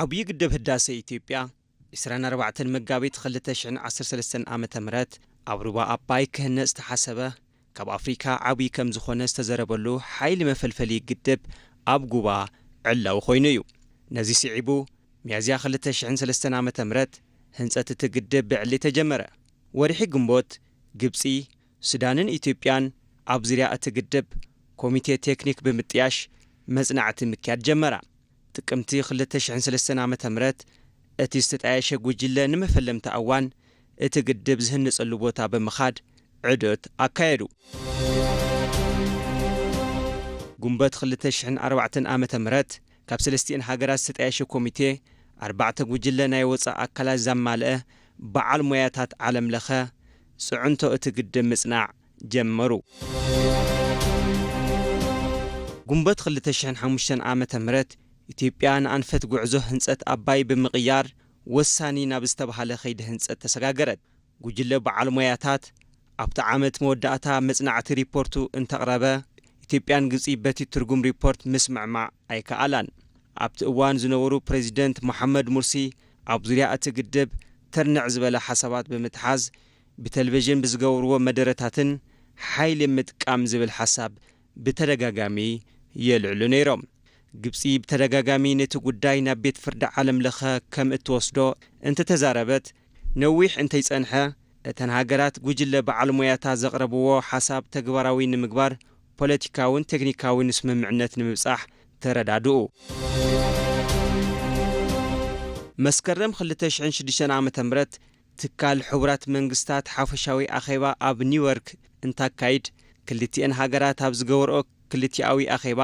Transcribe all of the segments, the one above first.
ዓብዪ ግድብ ህዳሰ ኢትዮጵያ ዕስራን ኣርባዕተን መጋቢት ክልተ ሽሕን ዓሰርተ ሰለስተን ዓመተ ምህረት ኣብ ሩባ ኣባይ ክህነጽ ዝተሓሰበ፣ ካብ ኣፍሪካ ዓብዪ ከም ዝኾነ ዝተዘረበሉ ሓይሊ መፈልፈሊ ግድብ ኣብ ጉባ ዕላዊ ኮይኑ እዩ። ነዚ ስዒቡ፣ ሚያዝያ ክልተ ሽሕን ሰለስተን ዓመተ ምህረት ህንጸት እቲ ግድብ ብዕሊ ተጀመረ። ወርሒ ግንቦት፣ ግብጺ፣ ሱዳንን ኢትዮጵያን ኣብ ዙርያ እቲ ግድብ ኮሚቴ ቴክኒክ ብምጥያሽ መጽናዕቲ ምክያድ ጀመራ። ጥቅምቲ ክልተ ሽሕን ሰለስተን ዓመተ ምህረት እቲ ዝተጣየሸ ጉጅለ ንመፈለምታ እዋን እቲ ግድብ ዝህነጸሉ ቦታ ብምኻድ ዕዶት ኣካየዱ። ግንቦት ክልተ ሽሕን ኣርባዕተን ዓመተ ምህረት ካብ ሰለስቲኤን ሃገራት ዝተጣየሸ ኮሚቴ ኣርባዕተ ጉጅለ ናይ ወጻኢ ኣካላት ዘማልአ በዓል ሞያታት ዓለም ለኸ ጽዕንቶ እቲ ግድብ ምጽናዕ ጀመሩ። ግንቦት ክልተ ሽሕን ሓሙሽተን ዓመተ ምህረት ኢትዮጵያ ንኣንፈት ጉዕዞ ህንጸት ኣባይ ብምቕያር ወሳኒ ናብ ዝተባህለ ከይዲ ህንጸት ተሰጋገረት። ጉጅለ በዓል ሞያታት ኣብቲ ዓመት መወዳእታ መጽናዕቲ ሪፖርቱ እንተቕረበ፣ ኢትዮጵያን ግብጺ በቲ ትርጉም ሪፖርት ምስምዕማዕ ኣይከኣላን። ኣብቲ እዋን ዝነበሩ ፕሬዚደንት መሓመድ ሙርሲ ኣብ ዙርያ እቲ ግድብ ተርንዕ ዝበለ ሓሳባት ብምትሓዝ ብቴሌቪዥን ብዝገብርዎ መደረታትን ሓይሊ ምጥቃም ዝብል ሓሳብ ብተደጋጋሚ የልዕሉ ነይሮም። ግብጺ ብተደጋጋሚ ነቲ ጉዳይ ናብ ቤት ፍርዲ ዓለም ለኸ ከም እትወስዶ እንተተዛረበት፣ ነዊሕ እንተይጸንሐ እተን ሃገራት ጉጅለ በዓል ሞያታ ዘቕረብዎ ሓሳብ ተግባራዊ ንምግባር ፖለቲካውን ቴክኒካውን ስምምዕነት ንምብጻሕ ተረዳድኡ። መስከረም ክልተ ሽሕን ሽዱሽተን ዓመተ ምህረት ትካል ሕቡራት መንግስታት ሓፈሻዊ ኣኼባ ኣብ ኒውዮርክ እንታካይድ፣ ክልቲኤን ሃገራት ኣብ ዝገበርኦ ክልቲኣዊ ኣኼባ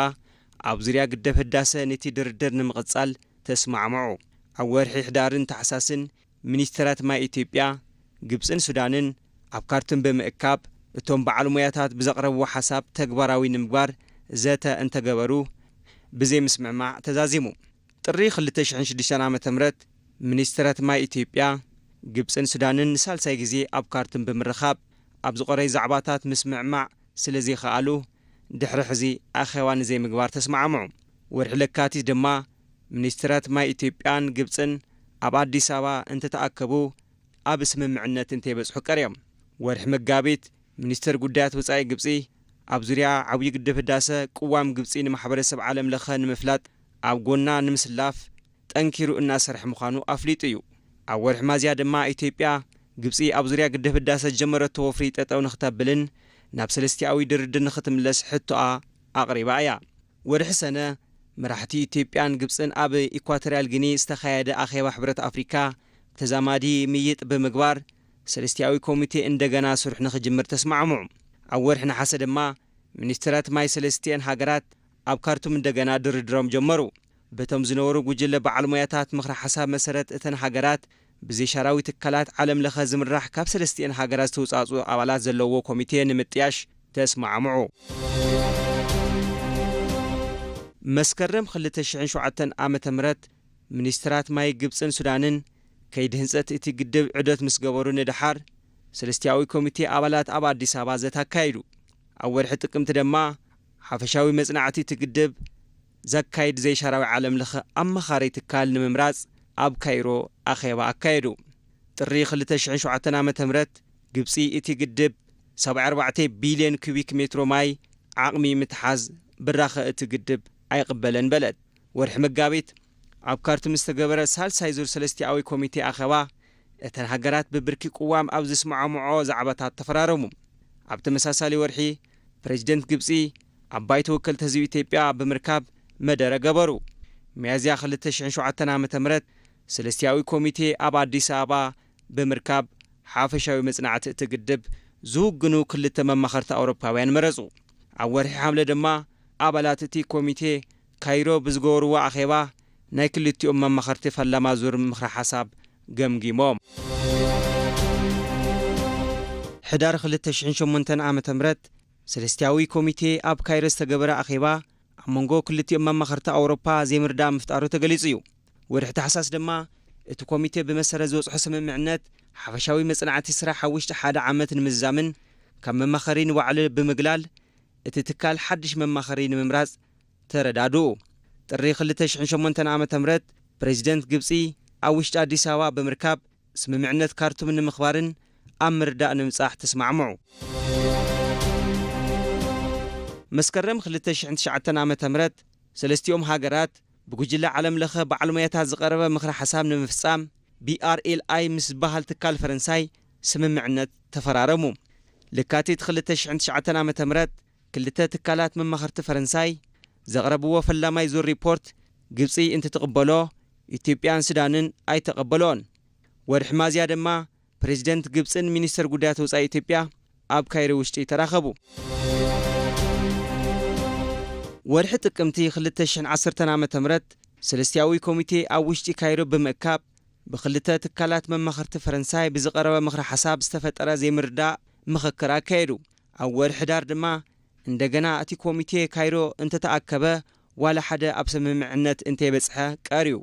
ኣብ ዙርያ ግደብ ህዳሰ ነቲ ድርድር ንምቕጻል ተስማዕምዑ። ኣብ ወርሒ ሕዳርን ታሕሳስን ሚኒስተራት ማይ ኢትዮጵያ፣ ግብጽን ሱዳንን ኣብ ካርቱም ብምእካብ እቶም በዓል ሞያታት ብዘቕረብዎ ሓሳብ ተግባራዊ ንምግባር ዘተ እንተገበሩ ብዘይምስምዕማዕ ተዛዚሙ። ጥሪ ክልተ ሽሕን ሽዱሽተን ዓመተ ምህረት ሚኒስተራት ማይ ኢትዮጵያ፣ ግብጽን ሱዳንን ንሳልሳይ ግዜ ኣብ ካርቱም ብምርኻብ ኣብ ዝቐረዩ ዛዕባታት ምስምዕማዕ ስለ ዘይከኣሉ ድሕሪ ሕዚ ኣኼባ ንዘይምግባር ተስማዕምዑ። ወርሒ ለካቲት ድማ ሚኒስተራት ማይ ኢትዮጵያን ግብጽን ኣብ ኣዲስ ኣበባ እንተተኣከቡ ኣብ ስምምዕነት እንተይበጽሑ ቀርዮም። ወርሒ መጋቢት ሚኒስተር ጉዳያት ወጻኢ ግብጺ ኣብ ዙርያ ዓብዪ ግድብ ህዳሰ ቅዋም ግብጺ ንማሕበረሰብ ዓለም ለኸ ንምፍላጥ ኣብ ጎና ንምስላፍ ጠንኪሩ እናሰርሐ ምዃኑ ኣፍሊጡ እዩ። ኣብ ወርሒ ሚያዝያ ድማ ኢትዮጵያ ግብጺ ኣብ ዙርያ ግድብ ህዳሰ ዝጀመረቶ ወፍሪ ጠጠው ንክተብልን ናብ ሰለስቲኣዊ ድርድር ንክትምለስ ሕቶኣ ኣቕሪባ እያ። ወርሒ ሰነ መራሕቲ ኢትዮጵያን ግብጽን ኣብ ኢኳቶሪያል ጊኒ ዝተኻየደ ኣኼባ ሕብረት ኣፍሪካ ተዛማዲ ምይጥ ብምግባር ሰለስቲኣዊ ኮሚቴ እንደገና ስርሑ ንክጅምር ተስማዕምዑ። ኣብ ወርሒ ነሓሰ ድማ ሚኒስተራት ማይ ሰለስቲኤን ሃገራት ኣብ ካርቱም እንደገና ድርድሮም ጀመሩ። በቶም ዝነበሩ ጉጅለ በዓል ሞያታት ምኽሪ ሓሳብ መሰረት እተን ሃገራት ብዘይሻራዊ ትካላት ዓለም ለኸ ዝምራሕ ካብ ሰለስቲኤን ሃገራት ዝተውጻጽኡ ኣባላት ዘለዎ ኮሚቴ ንምጥያሽ ተስማዕምዑ። መስከረም ክልተ ሽሕን ሸውዓተን ዓመተ ምህረት ሚኒስትራት ማይ ግብጽን ሱዳንን ከይዲ ህንጸት እቲ ግድብ ዑደት ምስ ገበሩ ንደሓር ሰለስቲኣዊ ኮሚቴ ኣባላት ኣብ ኣዲስ ኣበባ ዘተ ኣካይዱ። ኣብ ወርሒ ጥቅምቲ ድማ ሓፈሻዊ መጽናዕቲ እቲ ግድብ ዘካይድ ዘይሻራዊ ዓለም ለኸ ኣማኻሪ ትካል ንምምራጽ ኣብ ካይሮ ኣኼባ ኣካየዱ። ጥሪ ክልተ ሽሕን ሸውዓተን ዓመተ ምህረት ግብጺ እቲ ግድብ ሰብዓ ኣርባዕተ ቢልዮን ኪዩቢክ ሜትሮ ማይ ዓቕሚ ምትሓዝ ብራኸ እቲ ግድብ ኣይቕበለን በለት። ወርሒ መጋቢት ኣብ ካርቱም ዝተገበረ ሳልሳይ ዙር ሰለስቲኣዊ ኮሚቴ ኣኼባ እተን ሃገራት ብብርኪ ቅዋም ኣብ ዝስማዕምዖ ዛዕባታት ተፈራረሙ። ኣብ ተመሳሳሊ ወርሒ ፕሬዚደንት ግብጺ ኣባይ ተወከልቲ ህዝቢ ኢትዮጵያ ብምርካብ መደረ ገበሩ። ሚያዝያ ክልተ ሽሕን ሸውዓተን ዓመተ ምህረት ሰለስቲኣዊ ኮሚቴ ኣብ ኣዲስ ኣበባ ብምርካብ ሓፈሻዊ መጽናዕቲ እቲ ግድብ ዝውግኑ ክልተ መማኸርቲ ኣውሮፓውያን መረጹ። ኣብ ወርሒ ሓምለ ድማ ኣባላት እቲ ኮሚቴ ካይሮ ብዝገበርዎ ኣኼባ ናይ ክልቲኦም መማኸርቲ ፈላማ ዙር ምኽሪ ሓሳብ ገምጊሞም። ሕዳር ክልተ ሽሕን ሸሞንተን ዓመተ ምህረት ሰለስቲኣዊ ኮሚቴ ኣብ ካይሮ ዝተገበረ ኣኼባ ኣብ መንጎ ክልቲኦም መማኸርቲ ኣውሮፓ ዘይምርዳእ ምፍጣሩ ተገሊጹ እዩ። ወርሒ ታሕሳስ ድማ እቲ ኮሚቴ ብመሰረት ዝበጽሖ ስምምዕነት ሓፈሻዊ መጽናዕቲ ስራሕ ኣብ ውሽጢ ሓደ ዓመት ንምዝዛምን ካብ መማኸሪ ንባዕሉ ብምግላል እቲ ትካል ሓድሽ መማኸሪ ንምምራጽ ተረዳድኡ። ጥሪ ክልተ ሽሕን ሸሞንተን ዓመተ ምህረት ፕሬዚደንት ግብጺ ኣብ ውሽጢ ኣዲስ ኣበባ ብምርካብ ስምምዕነት ካርቱም ንምኽባርን ኣብ ምርዳእ ንምብጻሕ ተስማዕምዑ። መስከረም ክልተ ሽሕን ትሽዓተን ዓመተ ምህረት ሰለስቲኦም ሃገራት ብጉጅለ ዓለም ለኸ በዓል ሞያታት ዝቐረበ ምኽሪ ሓሳብ ንምፍጻም ቢ ኣር ኤል ኣይ ምስ ዝበሃል ትካል ፈረንሳይ ስምምዕነት ተፈራረሙ። ለካቲት ክልተ ሽሕን ትሽዓተን ዓመተ ምህረት ክልተ ትካላት መማኸርቲ ፈረንሳይ ዘቕረብዎ ፈላማይ ዙር ሪፖርት ግብጺ እንትትቕበሎ ኢትዮጵያን ሱዳንን ኣይተቐበሎን። ወርሒ ሚያዝያ ድማ ፕሬዚደንት ግብጽን ሚኒስተር ጉዳያት ወጻኢ ኢትዮጵያ ኣብ ካይሮ ውሽጢ ተራኸቡ። ወርሒ ጥቅምቲ ክልተ ሽሕን ዓሰርተን ዓመተ ምህረት ሰለስቲያዊ ኮሚቴ ኣብ ውሽጢ ካይሮ ብምእካብ ብክልተ ትካላት መማኸርቲ ፈረንሳይ ብዝቐረበ ምኽሪ ሓሳብ ዝተፈጠረ ዘይምርዳእ ምኽክር ኣካየዱ። ኣብ ወርሒ ሕዳር ድማ እንደገና እቲ ኮሚቴ ካይሮ እንተተኣከበ ዋላ ሓደ ኣብ ስምምዕነት እንተይበጽሐ ቀርዩ።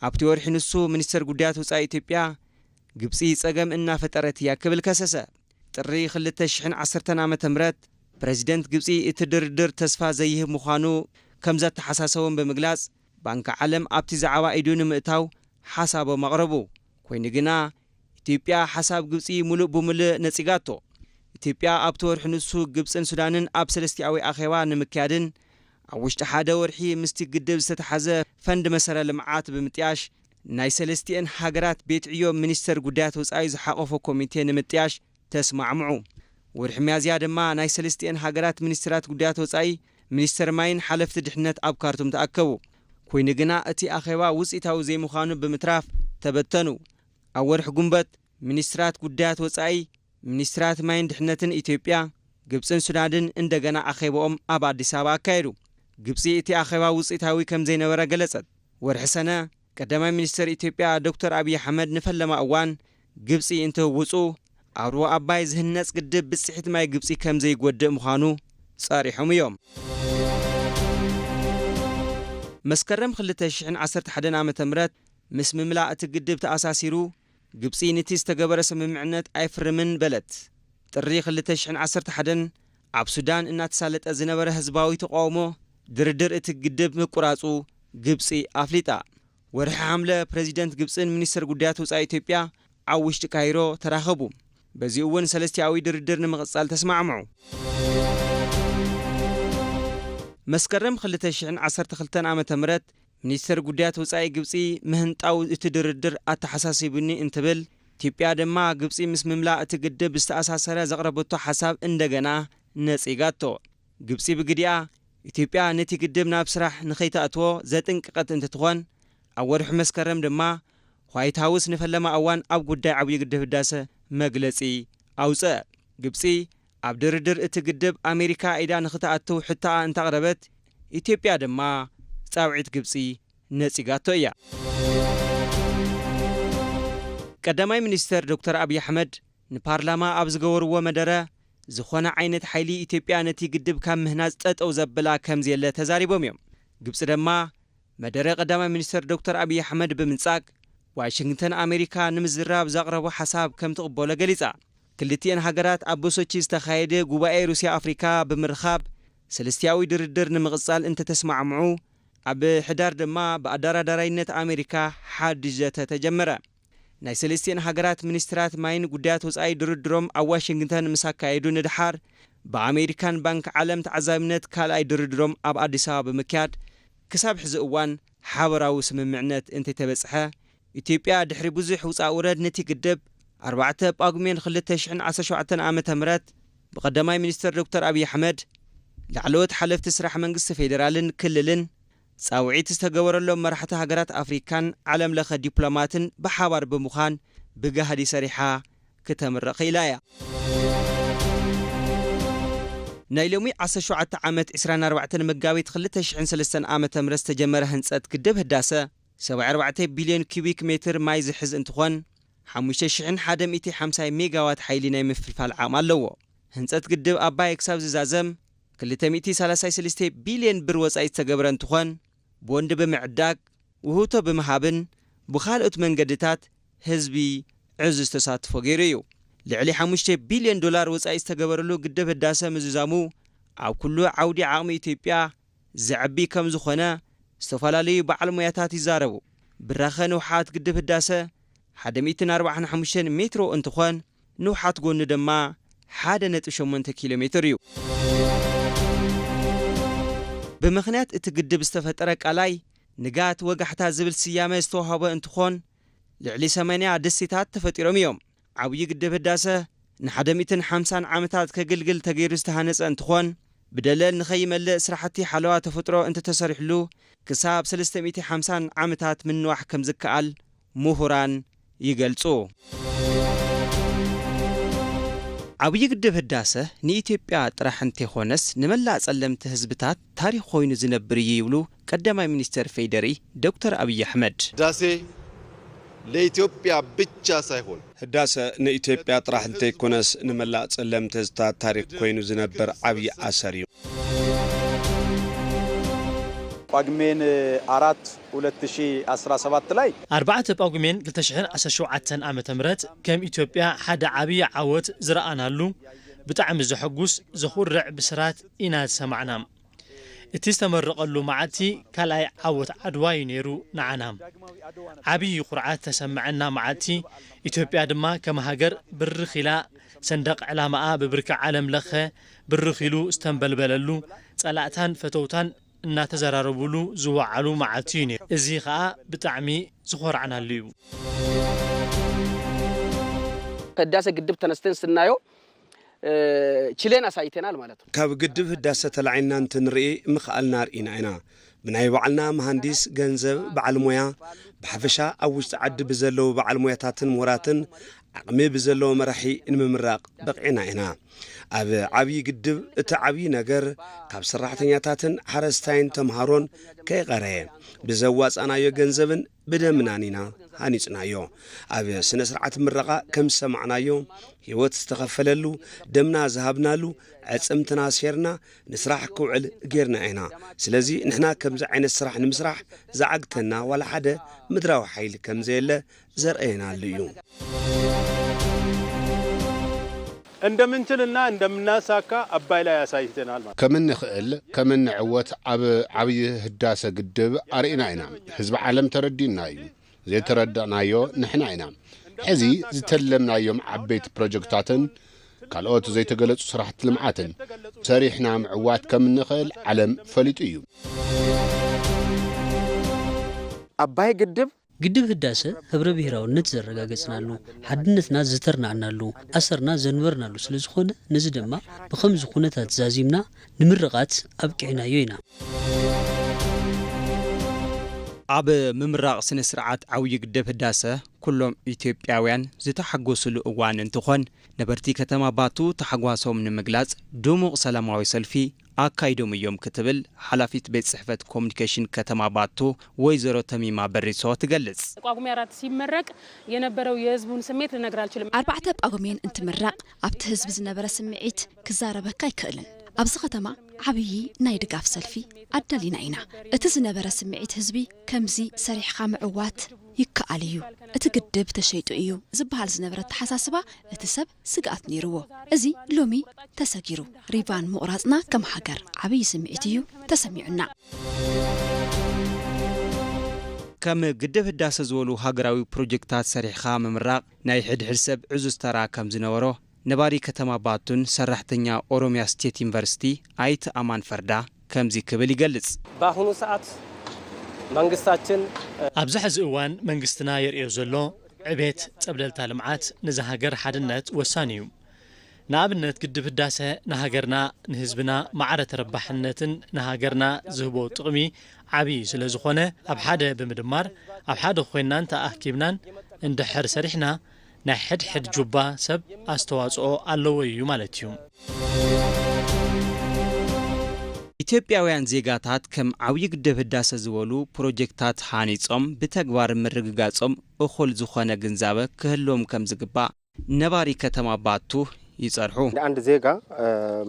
ኣብቲ ወርሒ ንሱ ሚኒስተር ጉዳያት ወጻኢ ኢትዮጵያ ግብጺ ጸገም እናፈጠረት እያ ክብል ከሰሰ። ጥሪ ክልተ ሽሕን ዓሰርተን ዓመተ ምህረት ፕሬዚደንት ግብጺ እቲ ድርድር ተስፋ ዘይህብ ምዃኑ ከም ዘተሓሳሰቦም ብምግላጽ ባንኪ ዓለም ኣብቲ ዛዕባ ኢዱ ንምእታው ሓሳቦም ኣቕረቡ። ኮይኑ ግና ኢትዮጵያ ሓሳብ ግብጺ ሙሉእ ብሙሉእ ነጺጋቶ። ኢትዮጵያ ኣብቲ ወርሒ ንሱ ግብጽን ሱዳንን ኣብ ሰለስቲኣዊ ኣኼባ ንምክያድን ኣብ ውሽጢ ሓደ ወርሒ ምስቲ ግድብ ዝተተሓዘ ፈንድ መሰረ ልምዓት ብምጥያሽ ናይ ሰለስቲኤን ሃገራት ቤት ዕዮ ሚኒስተር ጉዳያት ወጻኢ ዝሓቆፎ ኮሚቴ ንምጥያሽ ተስማዕምዑ። ወርሒ ሚያዝያ ድማ ናይ ሰለስቲኤን ሃገራት ሚኒስትራት ጉዳያት ወጻኢ፣ ሚኒስተር ማይን ሓለፍቲ ድሕነት ኣብ ካርቱም ተኣከቡ። ኮይኑ ግና እቲ ኣኼባ ውጽኢታዊ ዘይምዃኑ ብምትራፍ ተበተኑ። ኣብ ወርሒ ጉንበት ሚኒስትራት ጉዳያት ወጻኢ፣ ሚኒስትራት ማይን ድሕነትን ኢትዮጵያ፣ ግብጽን ሱዳንን እንደገና ኣኼባኦም ኣብ ኣዲስ ኣበባ ኣካየዱ። ግብጺ እቲ ኣኼባ ውጽኢታዊ ከም ዘይነበረ ገለጸት። ወርሒ ሰነ ቀዳማይ ሚኒስተር ኢትዮጵያ ዶክተር ኣብይ ኣሕመድ ንፈለማ እዋን ግብጺ እንትህውጹ ኣብ ሩባ ኣባይ ዝህነጽ ግድብ ብጽሒት ማይ ግብጺ ከም ዘይጎድእ ምዃኑ ጸሪሖም እዮም። መስከረም ክልተ ሽሕን ዓሰርተ ሓደን ዓመተ ምህረት ምስ ምምላእ እቲ ግድብ ተኣሳሲሩ ግብጺ ነቲ ዝተገበረ ስምምዕነት ኣይፍርምን በለት። ጥሪ ክልተ ሽሕን ዓሰርተ ሓደን ኣብ ሱዳን እናተሳለጠ ዝነበረ ህዝባዊ ተቃውሞ ድርድር እቲ ግድብ ምቁራጹ ግብጺ ኣፍሊጣ። ወርሒ ሓምለ ፕሬዚደንት ግብጽን ሚኒስትር ጉዳያት ወጻኢ ኢትዮጵያ ኣብ ውሽጢ ካይሮ ተራኸቡ። በዚ እውን ሰለስቲኣዊ ድርድር ንምቕጻል ተስማዕምዑ። መስከረም ክልተ ሽሕን ዓሰርተ ክልተን ዓመተ ምህረት ሚኒስትር ጉዳያት ወጻኢ ግብጺ ምህንጣው እቲ ድርድር ኣተሓሳሲቡኒ እንትብል፣ ኢትዮጵያ ድማ ግብጺ ምስ ምምላእ እቲ ግድብ ዝተኣሳሰረ ዘቕረበቶ ሓሳብ እንደገና ነጺጋቶ። ግብጺ ብግዲኣ ኢትዮጵያ ነቲ ግድብ ናብ ስራሕ ንኸይተእትዎ ዘጥንቀቐት እንትትኾን፣ ኣብ ወርሒ መስከረም ድማ ዋይት ሃውስ ንፈለማ እዋን ኣብ ጉዳይ ዓብዪ ግድብ ህዳሰ መግለጺ ኣውጽአ። ግብጺ ኣብ ድርድር እቲ ግድብ ኣሜሪካ ኢዳ ንኽትኣትው ሕቶኣ እንተቕረበት፣ ኢትዮጵያ ድማ ጻውዒት ግብጺ ነጺጋቶ እያ። ቀዳማይ ሚኒስተር ዶክተር ኣብይ ኣሕመድ ንፓርላማ ኣብ ዝገበርዎ መደረ፣ ዝኾነ ዓይነት ሓይሊ ኢትዮጵያ ነቲ ግድብ ካብ ምህናጽ ጠጠው ዘብላ ከም ዘየለ ተዛሪቦም እዮም። ግብጺ ድማ መደረ ቀዳማይ ሚኒስተር ዶክተር ኣብይ ኣሕመድ ብምንጻግ፣ ዋሽንግተን ኣሜሪካ ንምዝራብ ዘቕረቦ ሓሳብ ከም ትቕበሎ ገሊጻ። ክልቲኤን ሃገራት ኣብ ቦሶቺ ዝተኻየደ ጉባኤ ሩስያ ኣፍሪካ ብምርኻብ፣ ሰለስቲኣዊ ድርድር ንምቕጻል እንተተስማዕምዑ፣ ኣብ ሕዳር ድማ ብኣደራዳራይነት ኣሜሪካ ሓድሽ ዘተ ተጀመረ። ናይ ሰለስቲኤን ሃገራት ሚኒስትራት ማይን ጉዳያት ወጻኢ ድርድሮም ኣብ ዋሽንግተን ምስ ኣካየዱ ንድሓር፣ ብኣሜሪካን ባንክ ዓለም ተዓዛቢነት ካልኣይ ድርድሮም ኣብ ኣዲስ ኣበባ ብምክያድ፣ ክሳብ ሕዚ እዋን ሓበራዊ ስምምዕነት እንተይተበጽሐ፣ ኢትዮጵያ ድሕሪ ብዙሕ ውጻእ ውረድ ነቲ ግድብ ኣርባዕተ ጳጉሜን ክልተ ሽሕን ዓሰርተ ሸውዓተን ዓመተ ምህረት ብቀዳማይ ሚኒስትር ዶክተር ኣብይ ኣሕመድ፣ ላዕለዎት ሓለፍቲ ስራሕ መንግስቲ ፌዴራልን ክልልን፣ ጻውዒት ዝተገበረሎም መራሕቲ ሃገራት ኣፍሪካን ዓለም ለኸ ዲፕሎማትን ብሓባር ብምዃን ብጋህዲ ሰሪሓ ክተምርቕ ክኢላ እያ። ናይ ሎሚ ዓሰርተ ሸውዓተ ዓመት ዕስራን ኣርባዕተን መጋቢት ክልተ ሽሕን ሰለስተን ዓመተ ምህረት ዝተጀመረ ህንጸት ግድብ ህዳሰ ሰብዓ ኣርባዕተ ቢልዮን ኪዩቢክ ሜትር ማይ ዝሕዝ እንትኾን፣ ሓሙሽተ ሽሕን ሓደ ሚእቲ ሓምሳ ሜጋዋት ሓይሊ ናይ ምፍልፋል ዓቕሚ ኣለዎ። ህንጸት ግድብ ኣባይ ክሳብ ዝዛዘም ክልተ ሚእቲ ሰላሳ ሰለስተ ቢልዮን ብር ወጻኢ ዝተገብረ እንትኾን፣ ቦንድ ብምዕዳግ፣ ውህብቶ ብምሃብን ብኻልኦት መንገድታት ህዝቢ ዕዙዝ ተሳትፎ ገይሩ እዩ። ልዕሊ ሓሙሽተ ቢልዮን ዶላር ወጻኢ ዝተገበረሉ ግድብ ህዳሰ ምዝዛሙ ኣብ ኩሉ ዓውዲ ዓቕሚ ኢትዮጵያ ዘዕቢ ከም ዝኾነ ዝተፈላለዩ በዓል ሞያታት ይዛረቡ። ብራኸ ንውሓት ግድብ ህዳሰ ሓደ ሚእትን ኣርባዓን ሓሙሽተን ሜትሮ እንትኾን፣ ንውሓት ጎኑ ድማ ሓደ ነጥቢ ሸሞንተ ኪሎ ሜትር እዩ። ብምኽንያት እቲ ግድብ ዝተፈጠረ ቃላይ ንጋት ወጋሕታ ዝብል ስያመ ዝተዋህቦ እንትኾን፣ ልዕሊ ሰማንያ ደሴታት ተፈጢሮም እዮም። ዓብዪ ግድብ ህዳሰ ንሓደ ሚእትን ሓምሳን ዓመታት ከገልግል ተገይሩ ዝተሃነጸ እንትኾን፣ ብደለል ንኸይመልእ ስራሕቲ ሓለዋ ተፈጥሮ እንተተሰሪሕሉ፣ ክሳብ ሰለስተ ሚእቲ ሓምሳን ዓመታት ምንዋሕ ከም ዝከኣል ምሁራን ይገልጹ። ዓብዪ ግድብ ህዳሰ ንኢትዮጵያ ጥራሕ እንተይኮነስ፣ ንመላእ ጸለምቲ ህዝብታት ታሪኽ ኮይኑ ዝነብር እዩ ይብሉ ቀዳማይ ሚኒስትር ፌዴሪ ዶክተር ኣብይ ኣሕመድ። ህዳሴ ለኢትዮጵያ ብቻ ሳይሆን፣ ህዳሰ ንኢትዮጵያ ጥራሕ እንተይኮነስ፣ ንመላእ ጸለምቲ ህዝብታት ታሪኽ ኮይኑ ዝነብር ዓብዪ ኣሰር እዩ። ጳጉሜን አራት ሁለት ሺህ አስራ ሰባት ላይ፣ ኣርባዕተ ጳጉሜን ክልተ ሽሕን ዓሰርተ ሸውዓተን ዓመተ ምህረት ከም ኢትዮጵያ ሓደ ዓብዪ ዓወት ዝረኣናሉ፣ ብጣዕሚ ዘሐጉስ ዘኹርዕ ብስራት ኢና ዝሰማዕና። እቲ ዝተመረቐሉ መዓልቲ ካልኣይ ዓወት ዓድዋ እዩ ነይሩ ንዓና። ዓብዪ ኩርዓት ተሰመዐና መዓልቲ። ኢትዮጵያ ድማ ከም ሃገር ብርኽ ኢላ፣ ሰንደቕ ዕላማኣ ብብርኪ ዓለም ለኸ ብርኽ ኢሉ ዝተንበልበለሉ፣ ጸላእታን ፈተውታን እናተዘራረቡሉ ዝወዓሉ መዓልቲ እዩ ነይሩ። እዚ ኸኣ ብጣዕሚ ዝኾራዕናሉ እዩ። ከህዳሰ ግድብ ተነስተን ስናየው ችሌን አሳይተናል ማለት ነው። ካብ ግድብ ህዳሰ ተላዒልና እንትንርኢ ምኽኣልና ርኢና ኢና። ብናይ ባዕልና መሃንዲስ፣ ገንዘብ፣ በዓል ሞያ፣ ብሓፈሻ ኣብ ውሽጢ ዓዲ ብዘለዉ በዓል ሞያታትን ምሁራትን ዓቕሚ ብዘለዎ መራሒ ንምምራቕ በቒዕና ኢና። ኣብ ዓብዪ ግድብ እቲ ዓብዪ ነገር ካብ ሰራሕተኛታትን ሓረስታይን ተምሃሮን ከይቐረየ ብዘዋፃእናዮ ገንዘብን ብደምናን ኢና ሃኒፅናዮ። ኣብ ስነ ስርዓት ምረቓ ከም ዝሰማዕናዮ ህይወት ዝተኸፈለሉ፣ ደምና ዝሃብናሉ፣ ዕፅምትና ሴርና ንስራሕ ክውዕል ጌርና ኢና። ስለዚ ንሕና ከምዚ ዓይነት ስራሕ ንምስራሕ ዝዓግተና ዋላ ሓደ ምድራዊ ሓይሊ ከም ዘየለ ዘርእየናሉ እዩ። እንደምንችልና እንደምናሳካ አባይ ላይ አሳይተናል ማለት። ከምንኽእል ከምንዕወት ኣብ ዓብዪ ህዳሰ ግድብ ኣርኢና ኢና። ህዝቢ ዓለም ተረዲኡና እዩ። ዘይተረዳእናዮ ንሕና ኢና። ሕዚ ዝተለምናዮም ዓበይቲ ፕሮጀክታትን ካልኦት ዘይተገለጹ ስራሕቲ ልምዓትን ሰሪሕና ምዕዋት ከምንኽእል ዓለም ፈሊጡ እዩ። አባይ ግድብ ግድብ ህዳሰ ህብረ ብሄራውነት ዘረጋገጽናሉ፣ ሓድነትና ዝተርናዕናሉ፣ ኣሰርና ዘንበርናሉ ስለ ዝኾነ፣ ነዚ ድማ ብኸምዚ ኩነታት ዛዚምና ንምርቓት ኣብቂዕናዮ ኢና። ኣብ ምምራቕ ስነ ስርዓት ዓብዪ ግድብ ህዳሰ ኩሎም ኢትዮጵያውያን ዝተሓጎስሉ እዋን እንትኾን፣ ነበርቲ ከተማ ባቱ ታሕጓሶም ንምግላጽ ድሙቕ ሰላማዊ ሰልፊ ኣካይዶም እዮም ክትብል ሓላፊት ቤት ጽሕፈት ኮሙኒኬሽን ከተማ ባቱ ወይዘሮ ተሚማ በሪሶ ትገልጽ። ጳጉሜ አራት ሲመረቅ የነበረው የህዝቡን ስሜት ልነግር አልችልም። ኣርባዕተ ጳጉሜን እንትምረቕ ኣብቲ ህዝቢ ዝነበረ ስምዒት ክዛረበካ ኣይክእልን። ኣብዚ ከተማ ዓብዪ ናይ ድጋፍ ሰልፊ ኣዳሊና ኢና። እቲ ዝነበረ ስምዒት ህዝቢ ከምዚ ሰሪሕኻ ምዕዋት ይከኣል እዩ፣ እቲ ግድብ ተሸይጡ እዩ ዝበሃል ዝነበረ ኣተሓሳስባ እቲ ሰብ ስግኣት ነይርዎ። እዚ ሎሚ ተሰጊሩ። ሪቫን ምቑራፅና ከም ሃገር ዓብዪ ስምዒት እዩ ተሰሚዑና። ከም ግድብ ህዳሰ ዝበሉ ሃገራዊ ፕሮጀክታት ሰሪሕኻ ምምራቕ ናይ ሕድሕድ ሰብ ዕዙዝ ተራ ከም ዝነበሮ ነባሪ ከተማ ባቱን ሰራሕተኛ ኦሮሚያ ስቴት ዩኒቨርሲቲ ኣይተ ኣማን ፈርዳ ከምዚ ክብል ይገልጽ። በአሁኑ ሰዓት መንግስታችን ኣብዚ ሕዚ እዋን መንግስትና የርእዮ ዘሎ ዕቤት ጸብለልታ ልምዓት ንዛ ሃገር ሓድነት ወሳኒ እዩ። ንኣብነት ግድብ ህዳሰ ንሃገርና ንህዝብና ማዕረ ተረባሕነትን ንሃገርና ዝህቦ ጥቕሚ ዓብዪ ስለ ዝኾነ ኣብ ሓደ ብምድማር ኣብ ሓደ ኮይንናን ተኣኪብናን እንድሕር ሰሪሕና ናይ ሕድሕድ ጁባ ሰብ ኣስተዋፅኦ ኣለዎ እዩ ማለት እዩ። ኢትዮጵያውያን ዜጋታት ከም ዓብዪ ግድብ ህዳሰ ዝበሉ ፕሮጀክታት ሃኒፆም ብተግባር ምርግጋፆም እኹል ዝኾነ ግንዛበ ክህልዎም ከም ዝግባእ ነባሪ ከተማ ባቱ ይፀርሑ። እንደ አንድ ዜጋ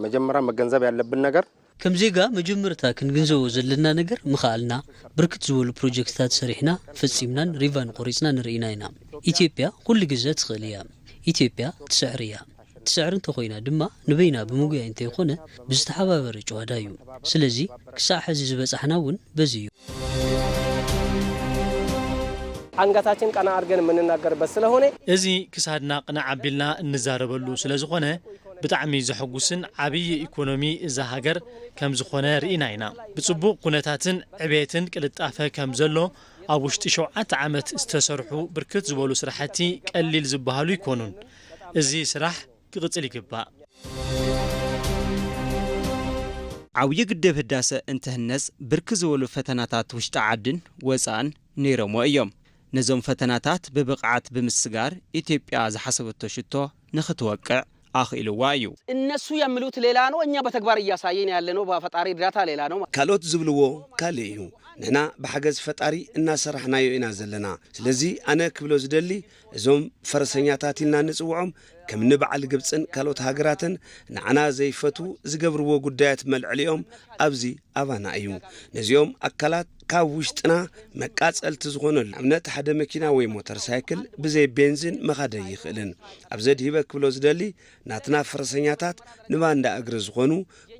መጀመሪያ መገንዘብ ያለብን ነገር ከም ዜጋ መጀመርታ ክንግንዘቦ ዘለና ነገር ምኽኣልና ብርክት ዝበሉ ፕሮጀክትታት ሰሪሕና ፈፂምናን ሪቫን ቆሪፅና ንርኢና ኢና። ኢትዮጵያ ኩሉ ግዘ ትኽእል እያ። ኢትዮጵያ ትስዕር እያ። ትስዕር እንተኾይና ድማ ንበይና ብምጉያይ እንተይኾነ ብዝተሓባበረ ጭዋዳ እዩ። ስለዚ ክሳዕ ሕዚ ዝበፃሕና እውን በዚ እዩ። አንገታችን ቀና አድርገን የምንናገርበት ስለሆነ እዚ ክሳድና ቅንዕ ኣቢልና እንዛረበሉ ስለ ዝኾነ ብጣዕሚ ዘሐጉስን ዓብዪ ኢኮኖሚ እዛ ሃገር ከም ዝኾነ ርኢና ኢና። ብጽቡቕ ኩነታትን ዕቤትን ቅልጣፈ ከም ዘሎ ኣብ ውሽጢ ሸውዓተ ዓመት ዝተሰርሑ ብርክት ዝበሉ ስራሕቲ ቀሊል ዝበሃሉ ይኮኑን። እዚ ስራሕ ክቕጽል ይግባእ። ዓብዪ ግድብ ህዳሰ እንትህነስ ብርክ ዝበሉ ፈተናታት ውሽጢ ዓድን ወፃእን ነይሮሞ እዮም። ነዞም ፈተናታት ብብቕዓት ብምስጋር ኢትዮጵያ ዝሓሰበቶ ሽቶ ንኽትወቅዕ ኣኽኢልዋ እዩ። እነሱ የሚሉት ሌላ ነው፣ እኛ በተግባር እያሳየን ያለነው በፈጣሪ እርዳታ ሌላ ነው። ካልኦት ዝብልዎ ካልእ እዩ። ንሕና ብሓገዝ ፈጣሪ እናሰራሕናዮ ኢና ዘለና። ስለዚ ኣነ ክብሎ ዝደሊ እዞም ፈረሰኛታት ኢልና ንጽውዖም ከም ንበዓል ግብጽን ካልኦት ሃገራትን ንዓና ዘይፈትዉ ዝገብርዎ ጉዳያት መልዕሊኦም ኣብዚ ኣባና እዩ። ነዚኦም ኣካላት ካብ ውሽጥና መቃጸልቲ ዝኾነሉ ኣብነት ሓደ መኪና ወይ ሞተር ሳይክል ብዘይ ቤንዚን መኻድ ኣይኽእልን። ኣብ ዘድሂበ ክብሎ ዝደሊ ናትና ፈረሰኛታት ንባንዳ እግሪ ዝኾኑ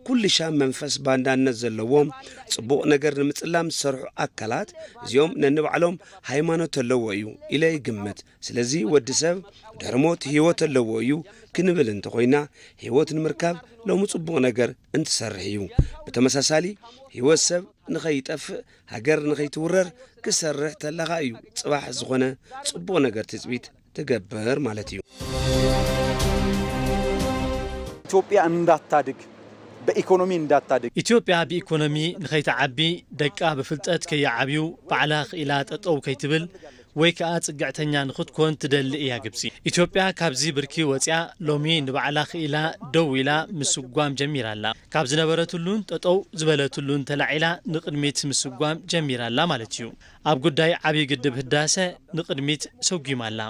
ኩልሻ መንፈስ ባንዳነት ዘለዎም ጽቡቕ ነገር ንምጽላም ዝሰርሑ ኣካላት እዚኦም ነንባዕሎም ሃይማኖት ኣለዎ እዩ ኢለ ይግምት። ስለዚ ወዲ ሰብ ድሕሪ ሞት ህይወት ኣለዎ እዩ ክንብል እንተኾይና ህይወት ንምርካብ ሎሚ ጽቡቕ ነገር እንትሰርሕ እዩ። ብተመሳሳሊ ህይወት ሰብ ንኸይጠፍእ ሃገር ንኸይትውረር ክሰርሕ ተለኻ እዩ ጽባሕ ዝኾነ ጽቡቕ ነገር ትጽቢት ትገብር ማለት እዩ። ኢትዮጵያ እንዳታድግ በኢኮኖሚ እንዳታድግ ኢትዮጵያ ብኢኮኖሚ ንኸይትዓቢ ደቃ ብፍልጠት ከይዓብዩ ባዕላ ክኢላ ጠጠው ከይትብል ወይ ከዓ ጽግዕተኛ ንኽትኮን ትደሊ እያ ግብፂ። ኢትዮጵያ ካብዚ ብርኪ ወፂኣ ሎሚ ንባዕላ ክኢላ ደው ኢላ ምስጓም ጀሚራ ኣላ። ካብ ዝነበረትሉን ጠጠው ዝበለትሉን ተላዒላ ንቕድሚት ምስጓም ጀሚራ ኣላ ማለት እዩ። ኣብ ጉዳይ ዓብዪ ግድብ ህዳሰ ንቕድሚት ሰጒማ ኣላ።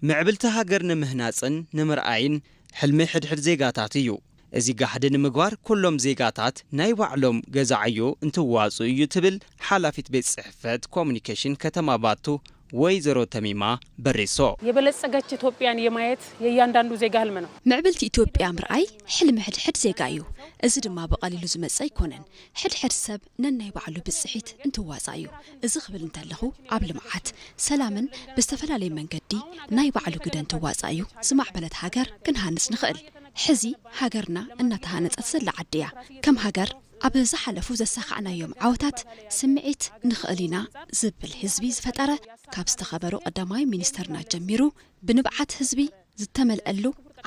ምዕብልቲ ሃገር ንምህናጽን ንምርኣይን ሕልሚ ሕድሕድ ዜጋታት እዩ። እዚ ጋሕዲ ንምግባር ኩሎም ዜጋታት ናይ ባዕሎም ገዛዕዮ እንትዋጹ እዩ ትብል ሓላፊት ቤት ጽሕፈት ኮሙኒኬሽን ከተማ ባቱ ወይዘሮ ተሚማ በሪሶ። የበለጸገች ኢትዮጵያን የማየት የእያንዳንዱ ዜጋ ህልም ነው። ምዕብልቲ ኢትዮጵያ ምርኣይ ሕልሚ ሕድሕድ ዜጋ እዩ። እዚ ድማ ብቐሊሉ ዝመጽእ ኣይኮነን። ሕድሕድ ሰብ ነናይ ባዕሉ ብጽሒት እንትዋጻእ እዩ። እዚ ክብል እንተለኹ ኣብ ልምዓት፣ ሰላምን ብዝተፈላለየ መንገዲ ናይ ባዕሉ ግደ እንትዋጻእ እዩ ዝማዕበለት ሃገር ክንሃንጽ ንኽእል። ሕዚ ሃገርና እናተሃነጸት ዘላ ዓዲ እያ። ከም ሃገር ኣብ ዝሓለፉ ዘሳኻዕናዮም ዓወታት ስምዒት ንኽእል ኢና ዝብል ህዝቢ ዝፈጠረ ካብ ዝተኸበሩ ቀዳማይ ሚኒስተርና ጀሚሩ ብንብዓት ህዝቢ ዝተመልአሉ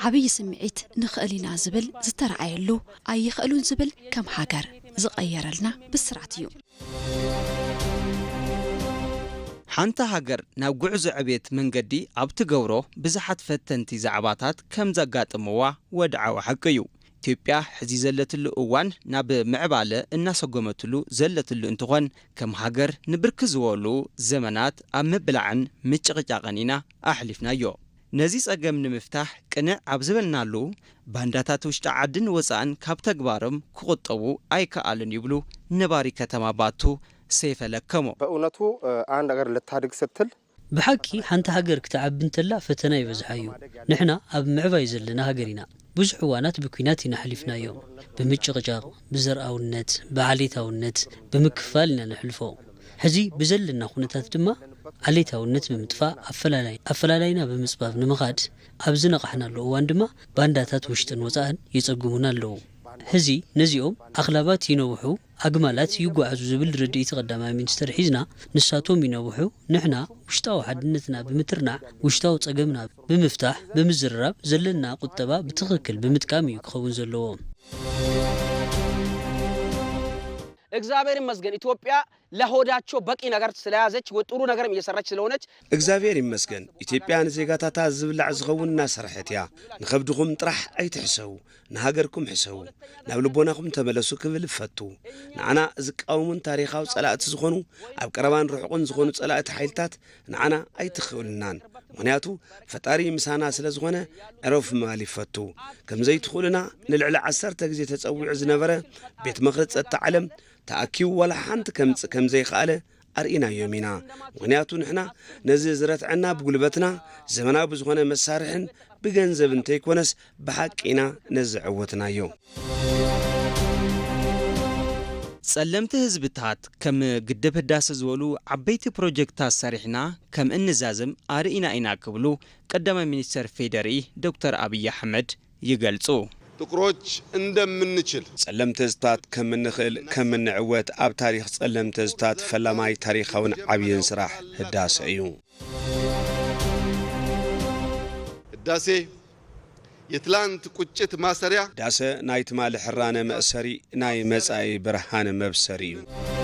ዓብዪ ስምዒት ንኽእል ኢና ዝብል ዝተረኣየሉ ኣይኽእሉን ዝብል ከም ሃገር ዝቐየረልና ብስራት እዩ። ሓንቲ ሃገር ናብ ጉዕዞ ዕብየት መንገዲ ኣብ ትገብሮ ብዙሓት ፈተንቲ ዛዕባታት ከም ዘጋጥምዋ ወድዓዊ ሓቂ እዩ። ኢትዮጵያ ሕዚ ዘለትሉ እዋን ናብ ምዕባለ እናሰጎመትሉ ዘለትሉ እንትኾን ከም ሃገር ንብርክ ዝበሉ ዘመናት ኣብ ምብላዕን ምጭቕጫቕን ኢና ኣሕሊፍናዮ። ነዚ ጸገም ንምፍታሕ ቅንዕ ኣብ ዝበልናሉ ባንዳታት ውሽጢ ዓድን ወጻእን ካብ ተግባሮም ክቑጠቡ ኣይከኣሉን ይብሉ ነባሪ ከተማ ባቱ ሰይፈ ለከሞ። በእውነቱ አንድ ሀገር ልታድግ ስትል ብሓቂ ሓንቲ ሃገር ክትዓቢ እንተላ ፈተና ይበዝሓ እዩ። ንሕና ኣብ ምዕባይ ዘለና ሃገር ኢና። ብዙሕ እዋናት ብኲናት ኢና ኣሕሊፍናዮ። ብምጭቕጫቕ፣ ብዘርኣውነት፣ ብዓሌታውነት፣ ብምክፋል ኢና ነሕልፎ። ሕዚ ብዘለና ኩነታት ድማ ዓሌታውነት ብምጥፋእ ኣፈላላይ ኣፈላላይና ብምጽባብ ንምኻድ ኣብ ዝነቓሕናሉ እዋን ድማ ባንዳታት ውሽጥን ወጻእን የጸግሙና ኣለዉ። ሕዚ ነዚኦም ኣኽላባት ይነውሑ ኣግማላት ይጓዓዙ ዝብል ርድኢት ቀዳማይ ሚኒስትር ሒዝና ንሳቶም ይነውሑ ንሕና ውሽጣዊ ሓድነትና ብምትርናዕ ውሽጣዊ ጸገምና ብምፍታሕ ብምዝርራብ ዘለና ቁጠባ ብትኽክል ብምጥቃም እዩ ክኸውን ዘለዎ። እግዚኣብሔር ይመስገን ኢትዮጵያ ለሆዳቸው በቂ ነገር ስለያዘች ጥሩ ነገርም እየሰራች ስለሆነች እግዚኣብሔር ይመስገን ኢትዮጵያ ንዜጋታታ ዝብላዕ ዝኸውን እናሰርሐት እያ። ንኸብድኹም ጥራሕ ኣይትሕሰቡ፣ ንሃገርኩም ሕሰቡ፣ ናብ ልቦናኹም ተመለሱ ክብል እፈቱ። ንዓና ዝቃወሙን ታሪኻዊ ጸላእቲ ዝኾኑ ኣብ ቀረባን ርሑቕን ዝኾኑ ጸላእቲ ሓይልታት ንዓና ኣይትኽእሉናን። ምኽንያቱ ፈጣሪ ምሳና ስለ ዝኾነ ዕረፍ ምባል ይፈቱ። ከም ዘይትኽእሉና ንልዕሊ ዓሰርተ ግዜ ተጸዊዑ ዝነበረ ቤት ምኽሪ ጸጥታ ዓለም ተኣኪቡ ዋላ ሓንቲ ከምጽእ ከም ዘይኸኣለ ኣርኢናዮም ኢና። ምኽንያቱ ንሕና ነዚ ዝረትዐና ብጉልበትና ዘመናዊ ብዝኾነ መሳርሕን ብገንዘብ እንተይኮነስ ብሓቂ ኢና ነዚ ዕወትናዮ። ጸለምቲ ህዝብታት ከም ግድብ ህዳሰ ዝበሉ ዓበይቲ ፕሮጀክታት ሰሪሕና ከም እንዛዘም ኣርኢና ኢና ክብሉ ቀዳማይ ሚኒስተር ፌዴሪ ዶክተር ኣብይ ኣሕመድ ይገልጹ። ጥቁሮች እንደምንችል ጸለምቲ ህዝብታት ከም እንኽእል ከም እንዕወት ኣብ ታሪኽ ጸለምቲ ህዝብታት ፈላማይ ታሪኻውን ዓብይን ስራሕ ህዳሰ እዩ። ህዳሴ የትላንት ቁጭት ማሰሪያ ህዳሰ ናይ ትማሊ ሕራነ መእሰሪ ናይ መጻኢ ብርሃን መብሰሪ እዩ።